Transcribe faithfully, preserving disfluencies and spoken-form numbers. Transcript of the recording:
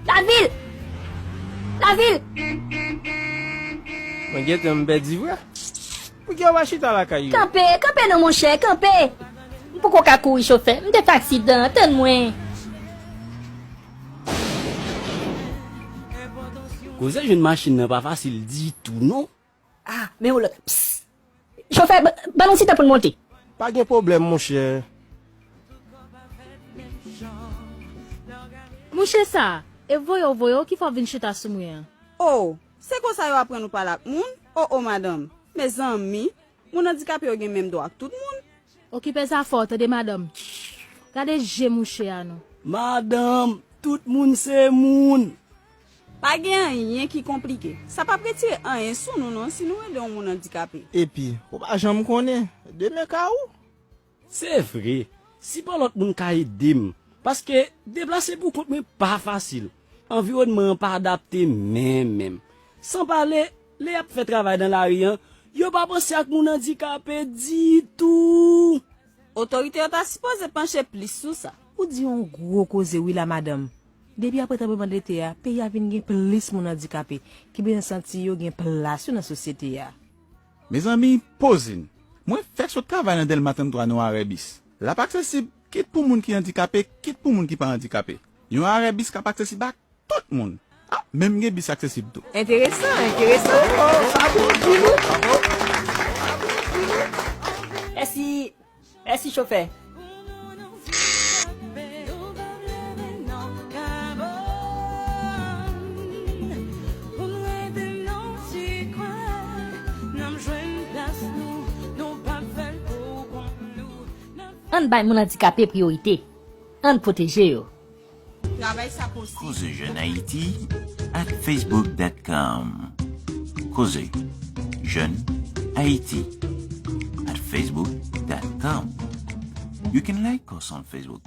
Lavil! Lavil! Mwen gentan m pèdi vre. Poukisa w pa chita lakay ou? Kanpe, kanpe non monchè, kanpe! M poko ka kouri chofè, m te fè aksidan, tann mwen. Koze jwenn machin nan pa fasil ditou non. Ah, men yon lòt. Psst! Chofè, ba, ba nou ti tan pou n monte. Pa gen pwoblèm, monchè. Mouche sa, e voye w voye w ki fè w vin chita sou mwen an. Oh, se konsa yo aprann ou pale ak moun? Oh, oh, madanm. Mezanmi, moun andikape yo gen menm dwa ak tout moun. Okipe zafè w, tande, madanm. Gade je mouche a non. Madanm, tout moun se moun. Pa gen anyen ki konplike. Sa p ap retire anyen sou nou non si nou ede yon moun andikape. Epi, ou pa janm konnen, demen ka ou. Se vre, si pa lòt moun ka ede m, paske deplase pou kont mwen pa fasil. Anviwònman an pa adapte menm menm. San pale, lè y ap fè travay nan lari an, yo pa panse ak moun andikape ditou. Otorite yo ta sipoze panche plis sou sa. Ou di yon gwo koze wi la madanm. Depi apre tranblemanndete a, peyi a vin gen plis moun andikape ki bezwen santi yo gen plas yo nan sosyete a. Mezanmi, poze n. Mwen fèk sot travay nan Dèlma trannntwa nan yon arè bis. L ap aksesib kit pou moun ki andikape, kit pou moun ki pa andikape. Yon arè bis k ap aksesib ak tout moun. Ah, menm gen bis aksesib tou. Enteresan, enteresan. Mèsi, mèsi chofè. Ann bay moun andikape priyorite. Ann pwoteje yo. Travay sa posib. Koze Jèn Ayiti at facebook dot com. Koze Jèn Ayiti at facebook dot com. You can like us on Facebook.